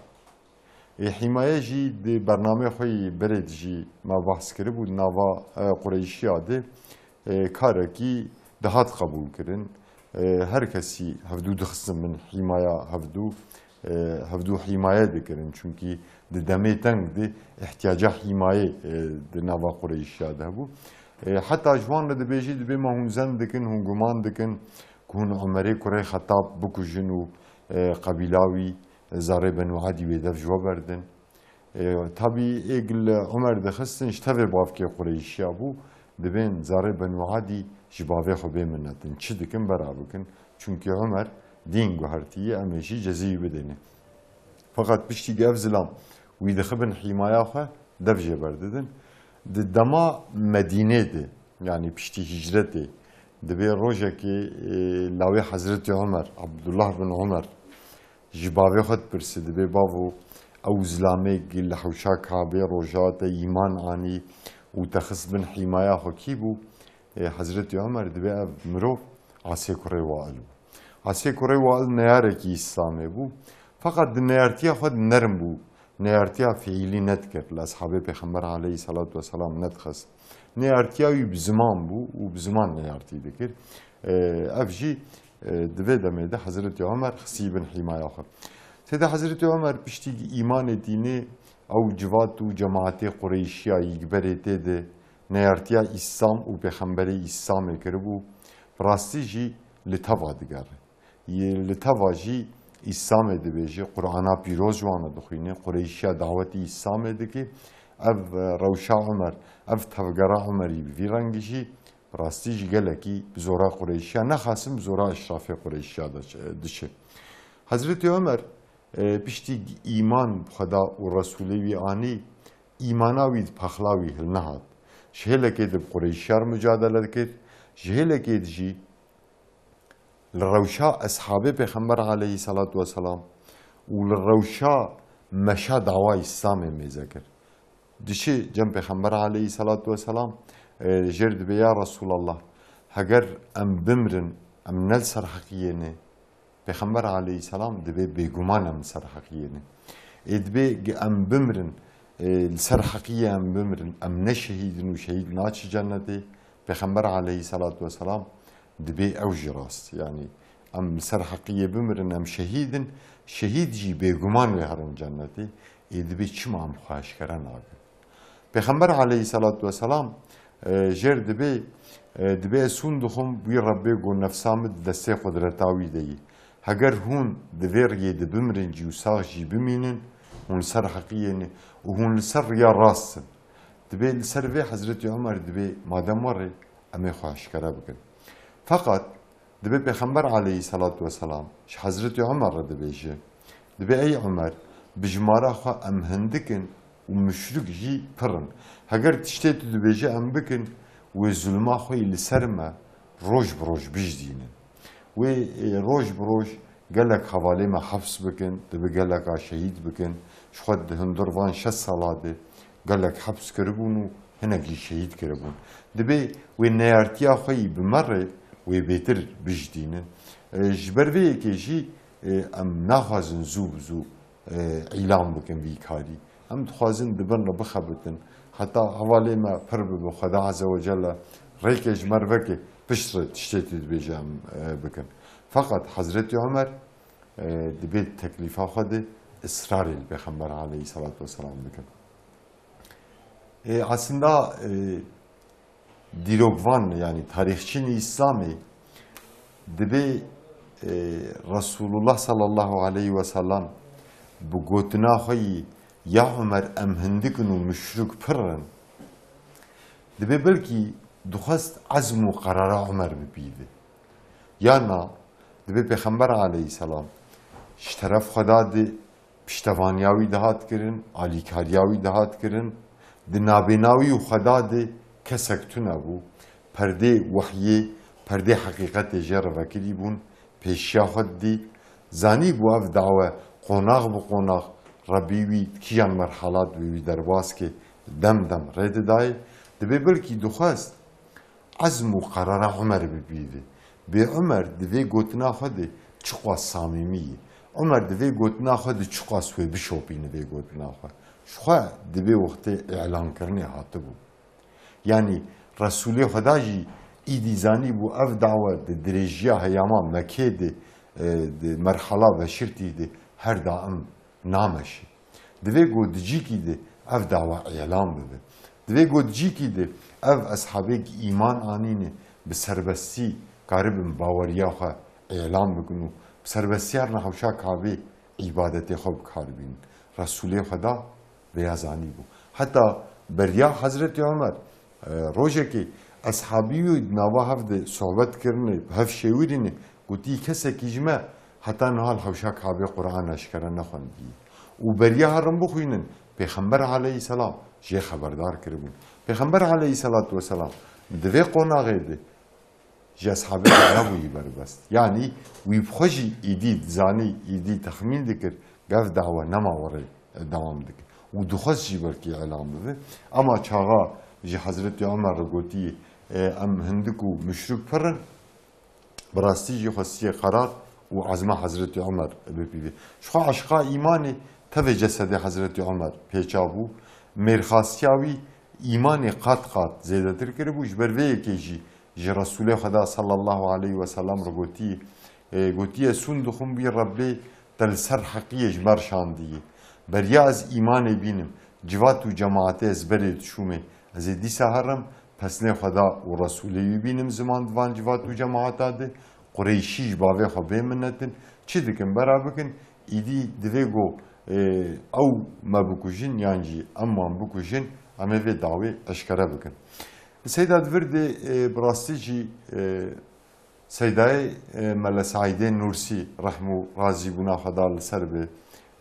Ê hîmaye jî di bernameyê xwe yî berê de jî me behs kiribû, di nava, e, Qureyşiya de, e, karekî dihat qebûlkirin. E, her kesî hevdû dixistin bin hîmaya hevdû, e, hevdû hîmaye dikirin. Çunkî di demê teng de îhtiyaca hîmayê, e, di nava Qureyşiya de hebû. E, heta ji wan re dibêjî, dibê me hûn zen dikin, hûn guman dikin ku hûn Omerê kurê Xetab bikujin û, e, qebîla wî, zarê Benû Edî wê dev ji we berdin. E, tabî ê gil Omer dixistin ji tevê bavkê Qureyşiya bû, dibên zarê Benû Edî ji bavê xwe bê minetin. Çi dikin bera bikin. Çunkî Omer dîn guhertiye, em ê jî cezî wî bidêne. Feqet piştî ev zilam wî dixibin hîmaya xwe, dev jê berdidin. Di dema Medînê de, yanî piştî hicretê, dibê rojekê, e, lawê Hezretî Omer, Abdullah bin Omer, ji bavê xwe dipirse, dibê, bavo, ew zilamê gi li hewşa Kabê roja te îman anî û te xist bin hîmaya xwe kî bû? Ê, Hezretî Omer dibê ev mirov Asê kurê Wail bû. Asê kurê Wail neyarekî Îslamê bû. Feqet di neyartiya xwe de nerm bû. Neyartiya fiîlî nedikir. Li eshabê Pêxember aleyhisselatu vesselam nedixist. Neyartiya wî bi ziman bû û bi ziman neyartî dikir. Ê, ev jî, ê, di vê demê de Hezretî Omer xistî bin hîmaya xwe. Tê de Hezretî Omer piştî îmanê dînê ew civat û cemaetê Qureyşiya yî berê tê de neyartiya Îslam û Pêxemberê Îslamê kiribû, bi rastî jî li teva digere. Yê li teva jî Îslamê dibêje, Qur'ana pîroz ji wan re dixwîne, Qureyşiya dawetî Îslamê dike. Ev, e, rewşa Omer, ev tevgera Omerî bi vî rengî jî bi rastî jî gelekî bi zora Qureyşiya, nexasim bi zora eşrafê Qureyşiya de, e, diçe. Hezretî Omer, e, piştî îman bi Xweda û Resûlê wî anî, îmana wî di pexla wî hilnehat. Ji hêlekê de bi Qureyşiya re mucadele dikir, ji hêlekê de jî li rewşa eshabê Pêxember aleyhisselatu vesselam û li rewşa meşa dawa Îslamê mêze kir. Dişê cem Pêxember aleyhisselatu vesselam, e, jêr dibê, ya Resulallah, heger em bimrin, em ne li ser heqiyê ne, Pêxember aleyhisselam dibê bêguman em li ser heqiyê ne. Ê dibê gi em bimrin, ê, li ser heqiyê em bimrin, em ne şehîd in û şehîd naçi cennetê. Pêxember aleyhisselatu vesselam dibê ew jî rast. Yanî em li ser heqiyê bimirin, em şehîd in. Şehîd jî bêguman wê herin cennetê. Ê dibê çima em xwe eşkere nakin? Pêxember aleyhisselatu vesselam, e, jêr dibê, e, dibê ez hûn dixwim, wî Rebbê got, nefsa min di destê qudreta wî de yî. Heger hûn di vê riyê de bimirin jî û sax jî bimînin, hûn li ser heqiyê ne û hûn li ser riya rast in. Dibê li ser vê Hezretî Omer dibê, madem were, em ê xwe eşkere bikin. Feqet Dibê Pêxember aleyhisselatu vesselam ji Hezretî Omer re dibêje, dibê, ey Omer, bi jimara xwe em hindik in û muşrik jî pir in. Heger tiştê tu dibêje em bikin, wê zulma xwe yî li ser me roj bi roj bijdînin. Wê, e, roj bi roj gelek hevalê me heps bikin, dibe geleka şehîd bikin, ji xwe di hundir van şeş sala de gelek heps kiribûn û hinek jî şehîd kiribûn. Dibê wê neyartiya xwe yî bi me re wê bêtir bijdînin. E, ji ber vê yekê jî, e, em naxwazin zû bi zû, e, îlan bikin vî karî. Em dixwazin di bin re bixebitin. Heta hevalê me pir bibe, Xweda Azze ve Celle rêke ji me re veke, piştre tiştê tu dibêje em, e, bikin. Feqet Hezretî Omer, e, dibê teklîfa xwe de israrê li Pêxember aleyhisselatu vesselam bikin. E, aslında, e, dîrokvan, yanî tarîxçînî Îslamê dibê, e, Resulullah sallallahu aleyhi ve sellem bi gotina xwe yî, "Ya Omer, em hindik in û muşrik pir in." Dibê belkî dixwest ezm û qerara Omer bipîve. Ya na, dibê Pêxember aleyhisselam ji teref Xweda de piştevaniya wî dihat kirin, alîkariya wî dihat kirin. Di nabêna wî û Xweda de kesek tune bû. Perdê wehyê, perdê heqîqetê jê re vekirî bûn, pêşiya xwe didît. Zanîbû ev dawe qonax bi qonax Rebî wî di kîjan merhelat wî wî derbas ke dem dem rê didayê. Dibê belkî dixwest ezm û qerara Umer bipîve. Bê Umer di vê gotina xwe de çiqas samîmî ye. Umer di vê gotina xwe de çiqas wê bişopîne vê gotina xwe. Ji xwe di vê wextê îlankirinê hatibû. Yanî Resûlê Xweda jî îdî zanîbû ev dawe di dirêjiya heyama Mekê de, e, di merhala veşirtî de her daim nameşe. Divê ku di cîkî de ev dawa îlan bibe. Divê ku di cîkî de ev eshabê ku îman anîne bi serbestî karibin baweriya xwe îlan bikin û bi serbestî herin hewşa Kabê îbadetê xwe bi kar bînin. Resûlê Xweda vêya zanîbû. Heta beriya Hezretî Omer, e, rojekê eshabî wî di nava hev de sohbet kirine, bi hev şêwirîne, gotî, "Kesekî ji me heta niha li hewşa Kabê Quran eşkere nexwendiye." Û beriya herin bixwînin, Pêxember aleyhisselam jê xeberdar kiribûn. Pêxember aleyhisselatu vesselam di vê qonaxê de ji eshabê re nebûyî berbest. Yanî wî bi xwe jî îdî dizanî, îdî texmîn dikir, ev dawe nema werê dewam dike. Û dixwest jî belkî îlan bibe. Ema çaxa ji Hezretî Omer re gotî, e, "Em hindik û muşrik pir in", bi rastî jî xwestiye qerar û ezma Hezretî Omer bipîve. Ji xwe eşqa îmanê tevê cesedê Hezretî Omer pêça bû. Mêrxasiya wî îmanê qat qat zêdetir kiribû. Ji ber vê yekê jî ji Resûlê Xweda sallallahu aleyhi ve sellem re gotî, e, gotiye, "Sûn dixwim wî Rebbê te li ser heqiyê ji me re şandiyê. Beriya ez îmanê bînim, civat û cemaatê ez berê dişûmê. Ez ê dîsa herim, pesnê Xweda û Resûlê wî bînim ziman di van civat û cemaata de. Qureyşî ji bavê xwe bê minnet in. Çi dikin bera bikin, îdî divê ku, e, ew me bikujin yan jî em wan bikujin, em ê vê dawê eşkere bikin." Seyda di vir de, e, bi rastî jî, e, Seydayê, e, Mele Seîdê Nûrsî, rehm û razîbûna Xweda li ser be,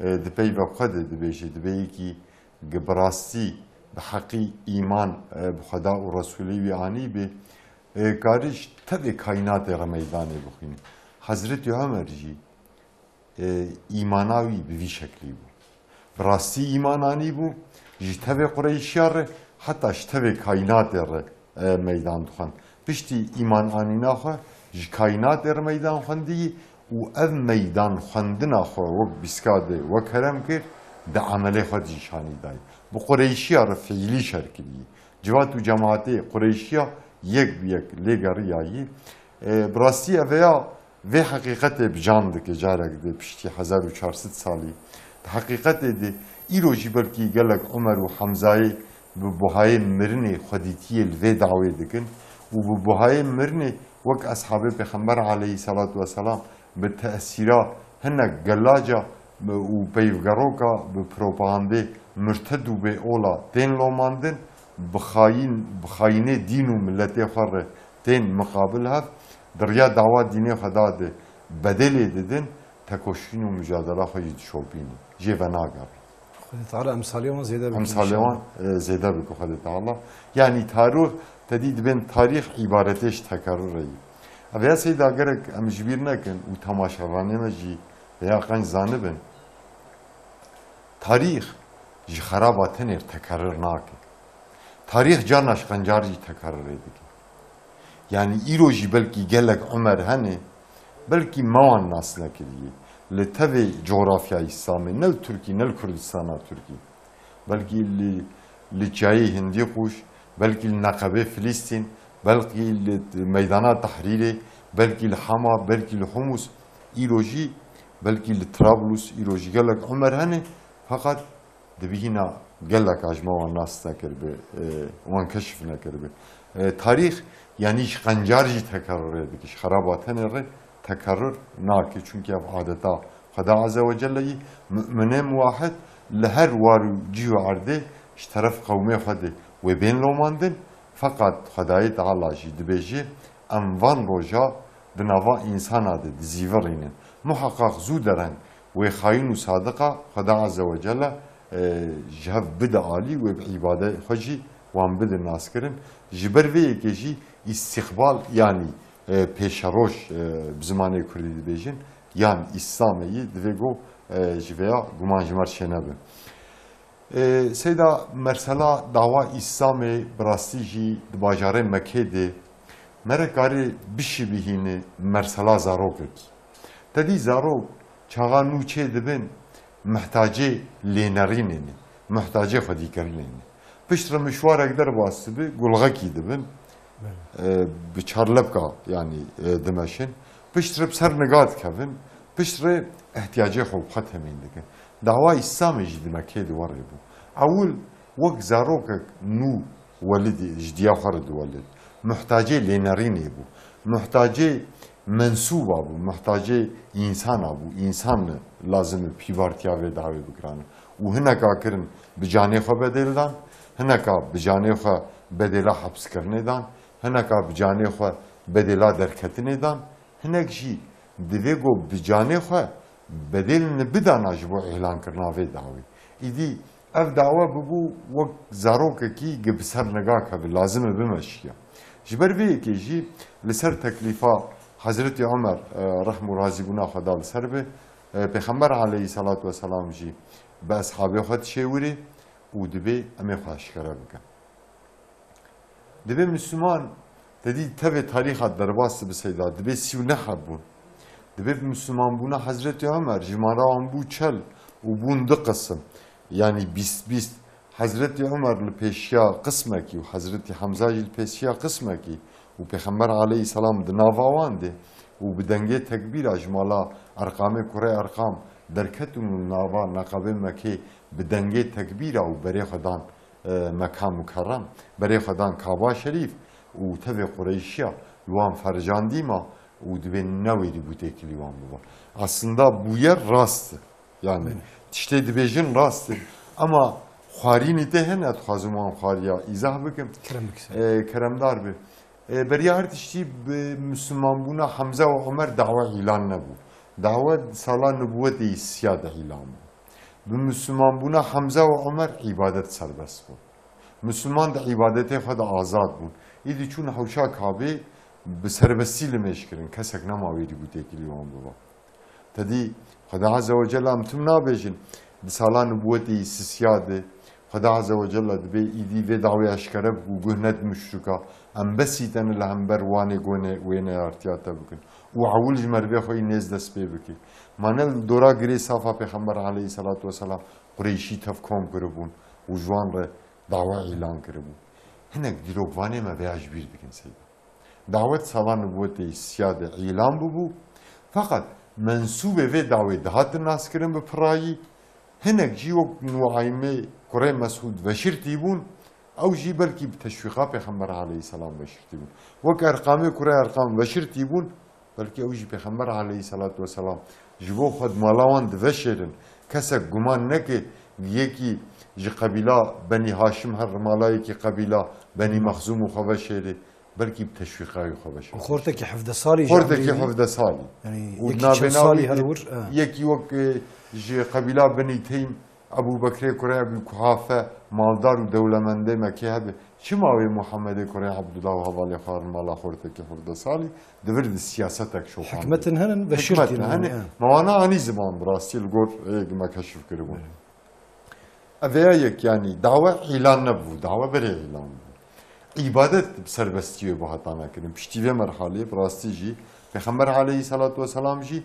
e, di peyva xwe de dibêje, dibê yekî gi bi rastî, bi heqî îman, e, bi Xweda û Resûlê wî anî be, e, karî ji tevê kaînatê re meydanê bixwîne. Hezretî Omer jî, e, îmana wî bi vî şeklî bû. Bi rastî îman anîbû, ji tevê Qureyşiya re heta ji tevê kaînatê re, e, meydan dixwend. Piştî îman anîna xwe ji kaînatê re meydan xwendiyî û ev meydan xwendina xwe wek bîska de we kerem kir, di emelê xwe de jî şanî dayî. Bi Qureyşiya re fiîlî şer kirî. Civat û cemaatê Qureyşiya yek bi yek lê geriyayî. E, bi rastî ev ya vê heqîqetê bi can dike carek de piştî hezar û çar sed salî. Di heqîqetê de îro jî belkî gelek Umer û Hemzayê bi buhayê mirinê xwedîtiyê li vê dawê dikin û bi buhayê mirinê wek eshabê Pêxember aleyhisselatu vesselam bi tesîra hinek gelaca û peyvgeroka bi propagandê murted û bê ola tên lomandin, bi xayîn, bi xayînê dîn û miletê xwe re tên miqabil hev, di riya dawa dînê xwe da de bedelê didin, tekoşîn û micadela xwe jî dişopînin. Jê venagere. Xwedê Teala emsalê wan zêde bike Emsalê wan, inşallah. E, zêde bike Xwedê Teala. Yanî tarîx, te dî dibên tarîx îbaretê ji tekerrurê yî. Ev ya Seyda gerek em ji bîr nekin û temaşevanê me jî veya qenc zanibin. Tarîx ji xeraba tenê tekerrur nake. Tarîx carna ji qencar jî tekerrurê dike. Yanî îro jî belkî gelek Umer hene, Belkî me wan nas nekiriye. Li tevê cografya Îslamê, ne li Tirkî, ne li Kurdistana Tirkî. Belkî li, li çiyayê Hindî qûş, belkî li neqebê Filistîn, belkî li meydana Tehrîrê, belkî li Hama, belkî li Humus, îro jî, belkî li Trablus, îro jî gelek Umer hene, feqet di bîhîna geleka ji me wan nas nekiribe, e, wan keşif nekiribe. E, tarîx, yanî ji qencar jî tekerrurê dike, ji xeraba tenê re tekerrur nake. Çunkî ev adeta Xweda Azze ve Celle yî, mu'minê muwahid li her war û cî û erdê ji teref qewmê xwe de wê bên lomandin, feqet Xwedayê Teala jî dibêje, em van roja di nava însana de dizîvirînin. Muheqeq zû dereng wê xayîn û sadiqa Xweda Azze ve Celle, e, ji hev bide alî, wê bi îbadê xwe jî wan bide naskirin. Ji ber vê yekê jî îstîqbal, yanî, e, pêşeroj, e, bi zimanê kurdî dibêjin, yan Îslamê yî, divê ku, e, ji vêya guman ji me re çênebe. E, Seyda, mersela dawa Îslamê bi rastî jî di bajarê Mekê de me re karê bişibihîne mersela zarokekî. Te dî zarok çaxa nû çê dibin, mihtacê lênerînê ne, mihtacê xwedîkirinê ne. Piştre mişwarek derbas dibe, gulxekî dibin, Belê. e, bi çarlepka, yanî, e, dimeşin. Piştre bi ser niga dikevin, piştre ihtiyacê xwe bi xwe temîn dikin. Dawa Îslamê jî di Mekê de werê bû. Ewil wek zarokek nû welidî, ji diya xwe re diwelid. Muhtacê lênerînê bû. Muhtacê mensûba bû, muhtacê însana bû. Însan lazim e pîbartiya vê dawê bikirane. Û hineka kirin bi canê xwe bedêl dan, hineka bi canê xwe bedêla hepskirinê dan, hineka bi canê xwe bedêla derketinê dan, hinek jî divê ku bi canê xwe bedêl bidana ji bo îlankirina vê dawê. Îdî ev dawa bibû wek zarokekî gi bi ser niga keve, lazim e bimeşiya. Ji ber vê yekê jî li ser teklîfa Hezretî Omer, e, rehm û razîbûna Xweda li ser be, e, Pêxember aleyhisselatu vesselam jî bi eshabê xwe dişê wirê û dibê em ê xwe eşkere bikin. Dibê Misliman, te dî tevê tarîxa derbas dibe Seyda, dibê sî û neh heb bûn. Dibê bi Mislimanbûna Hezretî Omer, jimara wan bû çel û bûn du qisim. Yanî bîst bîst. Hezretî Omer li pêşiya qismekî û Hezretî Hemza jî li pêşiya qismekî û Pêxember aleyhisselam di nava wan de û bi dengê tekbîra ji mala Erqamê kurê Erqam derketin û nava neqebê Mekê bi dengê tekbîra û berê xwe dan e, Meka Mukerrem, berê xwe dan Kaba Şerîf û tevê Qureyşiya li wan fercandî ma û dibê ne wêrî bû têkilî wan biba. Aslında bûyer rast e. Yani Belê. tiştê dibêjin rast e. Ama xwarînî tê hene, dixwazim wan xwariya îzah bikim. Kerem bike. E, keremdar be. E, beriya her tiştî bi Müslümanbûna Hemza û Omer dawa îlan nebû. Dawa sala nubûwetê yî siya de îlan bû. Bi Müslümanbûna Hemza û Omer îbadet serbest bû. Müslüman di îbadetê xwe de azad bûn. Îdî çûn hewşa Kabê bi serbestî limêj kirin. Kesek nema wêrî bû têkilî wan biba. Te dî Xweda Azze ve Celle em tim nabêjin. Di sala nubûwetê yî sisiya de Xweda Azze ve Celle dibê îdî vê dawê eşkere bik û guh ned muşrika. Em besî te ne li hember wanê gonê wê neyartiya te bikin. Û ewil ji merivê xwe yî nêz dest pê bike. Ma ne li dora girê safa Pêxember aleyhisselatu vesselam Qureyşî tev kom kiribûn û ji wan re dawa îlan kiribû. Hinek dîrokvanê me vêya ji bîr dikin Seyda. Dawet sala nubûwetê yî siya de îlan bûbû. Feqet mensûbê vê dawê dihatin naskirin bi pirayî. Hinek jî wek Nuaymê kurê Mesûd veşirtî bûn. Ew jî belkî bi teşwîqa Pêxember aleyhisselam veşirtî bûn. Wek Erqamê kurê Erqam veşirtî bûn. Belkî ew jî Pêxember aleyhisselatu vesselam ji bo xwe di mala wan diveşêrin. Kesek guman neke yekî ji qebîla Benî Haşim her mala yekî qebîla Benî Mexzûm û xwe veşêrê. Belkî bi teşwîqayî xwe veşêrê. Xortekî hevdeh salî jî Xortekî emrî hevdeh salî. Yanî Û yekî çil navê salî navî her de wir, e. yekî wek, e, ji qebîla Benî Teym Ebû Bekrê kurê Ebî Kuhafe, maldar û dewlemendê Mekê hebe. Çima wê Muhammedê kurê Ebdullah û hevalê xwe rin mala xortekî hevdeh salî? Di vir di siyasetek şoxandê. Hikmetin henin, veşirtî Hikmetin henin, henin. e. Ma wana anî ziman bi rastî li gor êg me keşif kiribûn. Ev ya yek, yanî dawe îlan nebû, dawe berê îlan bû. Îbadet bi serbestî wê bihatana kirin. Piştî vê merhalê bi rastî jî Pêxember aleyhissalatu vesselam jî,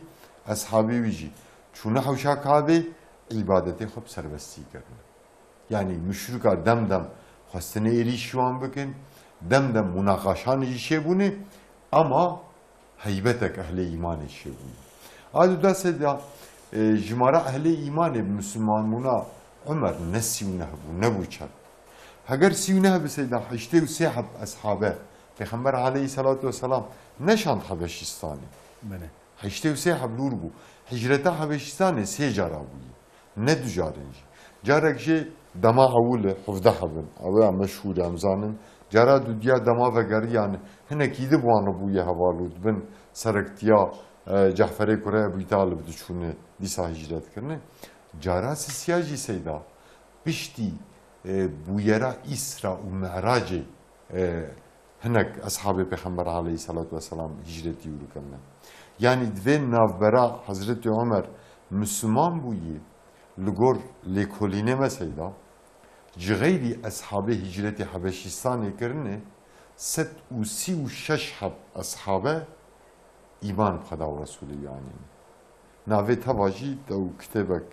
eshabê wî jî çûne hewşa Kabê, îbadetê xwe bi serbestî kirine. Yanî muşrika dem dem xwestine êrîşî wan bikin, dem dem munaqaşan jî çêbûne, ama heybetek ehlê îmanê çêbûne. A du da seyda, e, jimara ehlê îmanê bi Mislimanbûna Umer ne sî û neh bû, nebû çend. Heger sî û neh bi seyda heştê û sê heb eshabe Pêxember aleyhissalatu vesselam neşand Hebeşistanê. Belê. Heştê û sê heb lûr bû. Hicreta Hebeşistanê sê cara bûye. Ne du carin jî. Carek jê dema ewil e, hevdeh hebin. Ew ya meşhûr e, em zanin. Cara dudiya dema vegeriyan hinekî di bi wan re bûye heval û dibin serektiya, e, Ceferê kurê Ebû Talib diçûne dîsa hicret kirine. Cara sisiya jî seyda piştî, e, bûyera Îsra û Mi'racê, e, hinek eshabê Pêxember aleyhissalatu vesselam hicretî û kirine. Yanî di vê navbera Hezretî Omer Misliman bûyî, li gor lêkolînê me seyda, ji xeyrî eshabê hicretê Hebeşistanê kirine, sed û sî û şeş heb eshabe îman bi Xweda û Resûlê wî anîne. Navê teva jî, ew kitêbek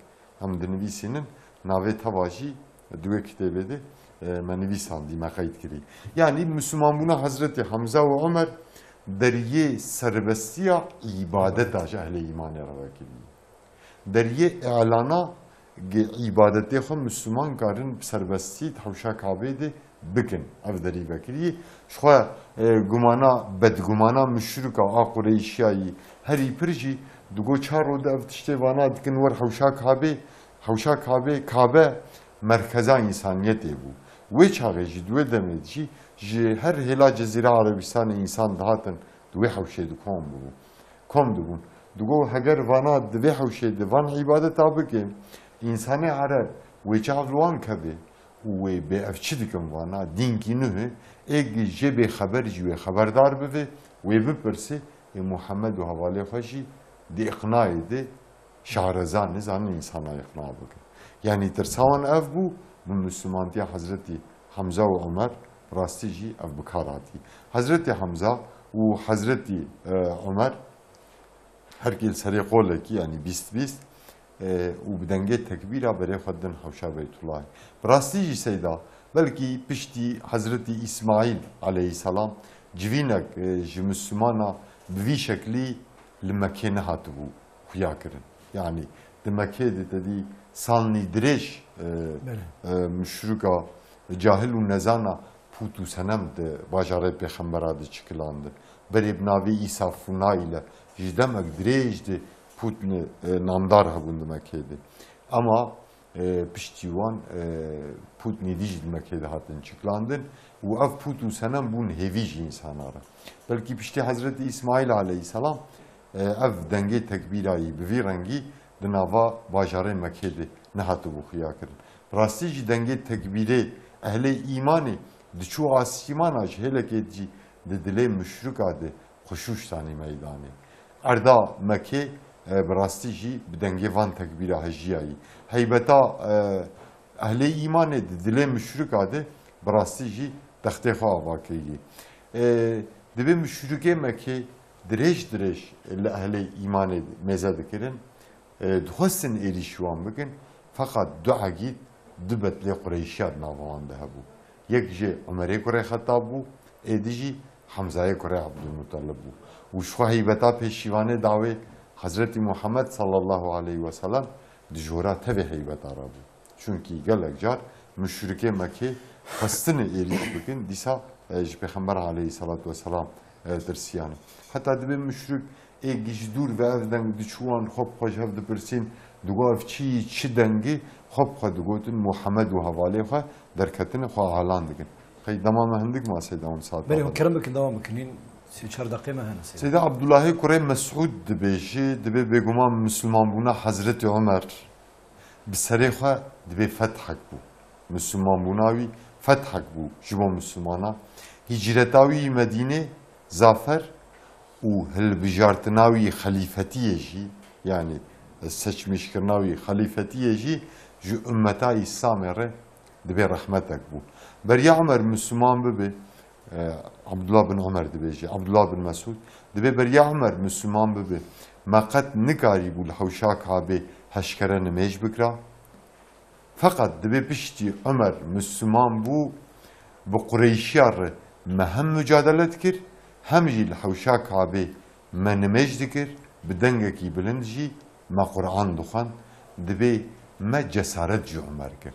em dinivîsînin, navê teva jî di wê kitêbê de, e, me nivîsandî, me qeyd kirî. Yanî Mislimanbûna Hezretî Hemza û Omer deriyê serbestiya îbadeta ji ehlê îmanê re vekirî. Deriyê îlana ge-, îbadetê xwe Misliman karin bi serbestî di hewşa Kabê de bikin. Ev derî vekirî. Ji xwe, e, gumana, bedgumana muşrika a Qureyşiyayî herî pir jî digo çar rode ev tiştê vana dikin wer hewşa Kabê, hewşa Kabê, Kabe merkeza însaniyetê bû. Wê çaxê jî, di wê demê de jî ji her hêla Cezîra Erebistanê însan dihatin di wê hewşê de kom bû. Kom dibûn. Digo, heger vana di vê hewşê de van îbadeta bike, însanê ereb wê çav li wan keve û wê bê ev çi dikin vana, dînkî nuh e, ê gi jê bêxeber jî wê xeberdar bive, wê bipirse, ê Muhammed û hevalê xwe jî di îqnayê de şahreza nizanin însana îqna bikin. Yanî tirsa wan ev bû, bi Mislimantiya Hezretî Hemza û Omer, bi rastî jî ev bi kar hatî. Hezretî Hemza û Hezretî, e, Omer, her kî li serê qolekî, yanî bîst bîst, e, û bi dengê tekbîra berê xwe didin hewşa Beytullahê. Bi rastî jî seyda, belkî piştî Hezretî Îsmaîl aleyhisselam civînek, e, ji Mislimana bi vî şeklî li Mekkê nehatibû xuya kirin. Yanî di Mekkê de te dî salnî dirêj, e, Belê. e, muşrika cahil û nezana pût û senem di bajarê pêxembera de çikilandin. Berê bi navê Îsa Funaîle ji demek dirêj de pût ni-, e, namdar hebûn di Mekkê de. Ama, e, piştî wan, e, pût nîdî jî di Mekkê de hatin çikilandin û ev pût û senem bûn hêvî ji însana re. Belkî piştî Hezretî Îsmaîl aleyhisselam, e, ev dengê tekbîra yî bi vî rengî di nava bajarê Mekkê de nehatibû xuya kirin. Bi rastî jî dengê tekbîrê ehlê îmanê diçû asîmana, ji hêlekê jî di dilê muşrika de xuşûş danî meydanê. Erda Mekkê, e, bi rastî jî bi dengê van tekbîra hejiyayî. Heybeta, e, ehlê îmanê di dilê muşrika de bi rastî jî textê xwe ava kirî. E, dibê muşrikê Mekkê dirêj dirêj li ehlê îmanê mêze dikirin. E, dixwestin êrîşî wan bikin, feqat du egîd, du betlê Qureyşiya di nava wan de hebû. Yek jê Umerê kurê Xettab bû, ê di jî Hemzayê kurê Ebdulmutelib bû. Û ji xwe heybeta pêşîvanê dawê Hezretî Muhammed sallallahu aleyhi ve sellem di jora tevê heybeta re bû. Çunkî gelek car muşrikê Mekkê xwestine êrîş bikin, dîsa, e, ji Pêxember aleyhissalatu vesselam, e, tirsiyane. Heta dibê muşrik ê gi ji dûr ve ev deng diçû wan xwe bi xwe ji hev dipirsîn, digo ev çi yî, çi dengî, xwe bi xwe digotin, Muhammed û hevalê xwe derketine xwe alan dikin. Qey dema me hindik ma seyda wan saet Belê, hûn kerem bikin, dewam bikin. Hîn sî û çar deqê me hene seyda. Seyda Abdullahê kurê Mesûd dibêje, dibê bêguman Mislimanbûna Hezretî Omer bi serê xwe dibê fethek bû. Mislimanbûna wî fethek bû ji bo Mislimana. Hicreta wî Medînê zafer û hilbijartina wî xelîfetiyê jî, yanî seçmîşkirina wî xelîfetiyê jî ji ummeta Îslamê re dibê rehmetek bû. Beriya Umer Misliman bibe, E, Abdullah bin Ömer dibêje, Abdullah bin Mesûd, dibê beriya Ömer Müslüman bibe, me qet nikarîbû li hewşa Kabê heşkere nimêj bikira. Feqet dibê piştî Ömer Müslüman bû, bi Qureyşiya re me hem mücadele dikir, hem jî li hewşa Kabê me nimêj dikir, bi dengekî bilind jî me Quran dixwend, dibê me cesaret ji Ömer kir.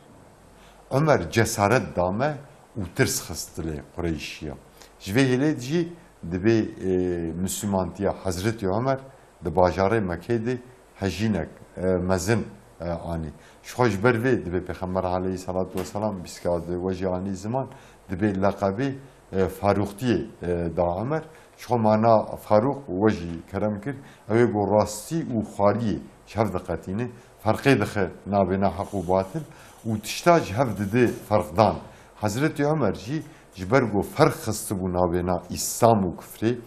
Ömer cesaret da me û tirs xist dilê Qureyşiya. Ji vê hêlê jî dibê, e, Müslümantiya Hezretî Ömer di bajarê Mekê de hejînek, e, mezin, e, anî. Ji xwe ji ber vê dibê Pêxember aleyhissalatu vesselam bîstka de we jî anî ziman, dibê leqebê, e, Farûqtiyê, e, da Ömer. Ji xwe mana Farûq we jî kerem kir. Ew ê ku rastî û xwariyê ji hev diqetîne, ferqê dixe navêna heq û batil û tişta ji hev dide ferqdan. Hezretî Ömer jî ji ber ku ferq xistibû navêna Îslam û kufrê,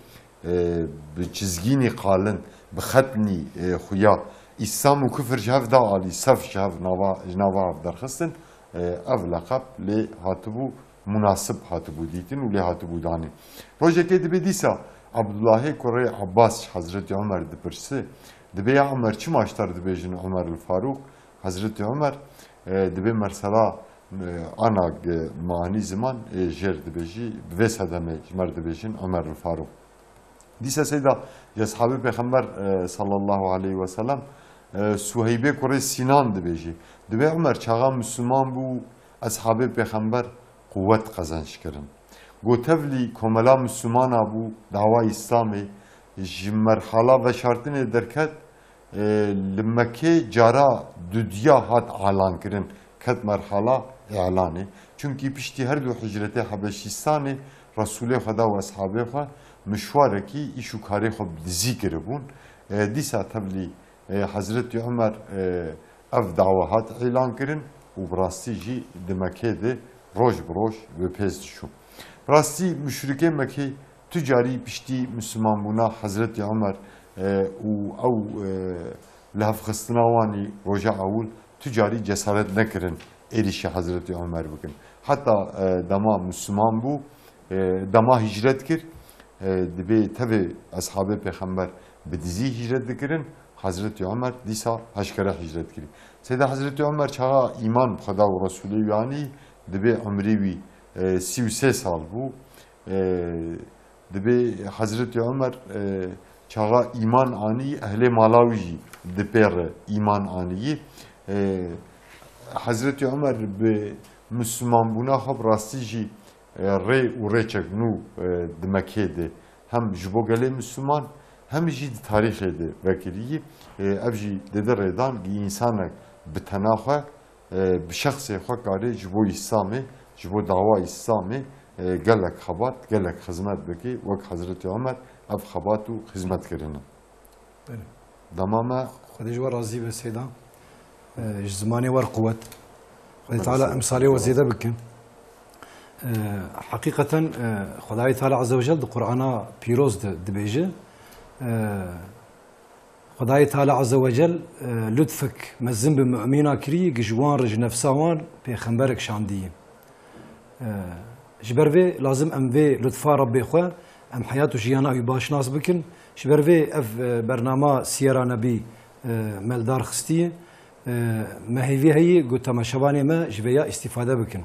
e, bi çizgînî qalin, bi xetnî, e, xuya, Îslam û kufir ji hev da alî, sef ji hev nava, ji nava hev derxistin, e, ev leqeb lê hatibû, munasib hatibû dîtin û lê hatibû danîn. Rojekê dibê dîsa Abdullahê kurê Abbas ji Hezretî Ömer dipirse, dibê ya Ömer çima ji te re dibêjin Ömer el Farûq? Hezretî Ömer, e, dibê mersela, e, ana ge manî ziman, e, jêr dibêjî, bi vê sedemê ji me re dibêjin Ömer el Farûq. Dîsa seyda ji eshabê Pêxember, e, sallallahu aleyhi ve sellem, e, Suheybê kurê Sînan dibêjî. Dibê Ömer çaxa Müslüman bû, eshabê Pêxember quwet qezenç kirin. Go tevlî komela Müslümana bû, dawa Îslamê ji merhala veşartinê derket, e, li Mekê cara dudiya hat alan kirin, ket merhala îlanê. Çunkî piştî her du hicretê Hebeşîstanê Resûlê Xweda û eshabê xwe mişwarekî îş û karê xwe bi dizî kiribûn. E, dîsa tevlî, e, Hezretî Ömer, e, ev dawa hat îlan kirin û bi rastî jî di Mekê de roj bi roj bi pêz diçû. Bi rastî muşrikê Mekê tu carî piştî Müslümanbûna Hezretî Ömer, e, û ew, e, lihevxistina wanî roja ewil tu carî cesaret nekirin êrîşî Hezretî Ömer bikin. Heta, e, dema Müslüman bû, e, dema hicret kir, e, dibê tevê eshabê Pêxember bi dizî hicret dikirin, Hezretî Ömer dîsa heşkere hicret kirî. Seyda Hezretî Ömer çaxa îman bi Xweda û Resûlê wî anî, dibê umrê wî, e, sî û sê sal bû. E, dibê Hezretî Ömer, e, çaxa îman anî, ehlê mala wî jî di pê re îman anî. E, Hezretî Ömer bi Müslümanbûna xwe bi rastî jî, e, rê û rêçek nû, e, di Mekê de hem ji bo gelê Müslüman hem jî di tarîxê de vekirî. E, ev jî dide rêdan, gi însanek bi tena xwe, e, bi şexsê xwe karê ji bo Îslamê, ji bo dawa Îslamê, e, gelek xebat, gelek xizmet bike, wek Hezretî Ömer ev xebat û xizmet kirine. Belê. Dema me Xwedê ji we razî be Seyda. E, ji zimanê wer quwet. Xwedê Teala emsalê we zêde bikin. E, heqîqeten, e, Xwedayê Teala Azze ve Cel di Qur'ana pîroz de dibêje, e, Xwedayê Teala Azze ve Cel, e, lutfek mezin bi mumîna kirî, gi ji wan re ji nefsa wan pêxemberek şandiye. E, ji ber vê lazim em vê lutfa Rebbê xwe, em heyat û jiyana wî baş nas bikin. Ji ber vê ev, e, bernama Siyera Nebî, e, me li dar xistiye. E, me hêvî heye ku temaşevanê me ji vê ya îstîfade bikin.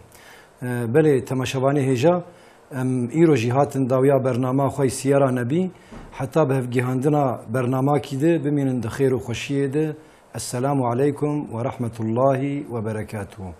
E, belê temaşevanê hêja, em îro jî hatin dawiya bernama xwe yî Siyera Nebî. Heta bi hevgihandina bernamakî de bimînin di xêr û xweşiyê de. Esselamu aleykum ve rahmetullahi ve berekatuhu.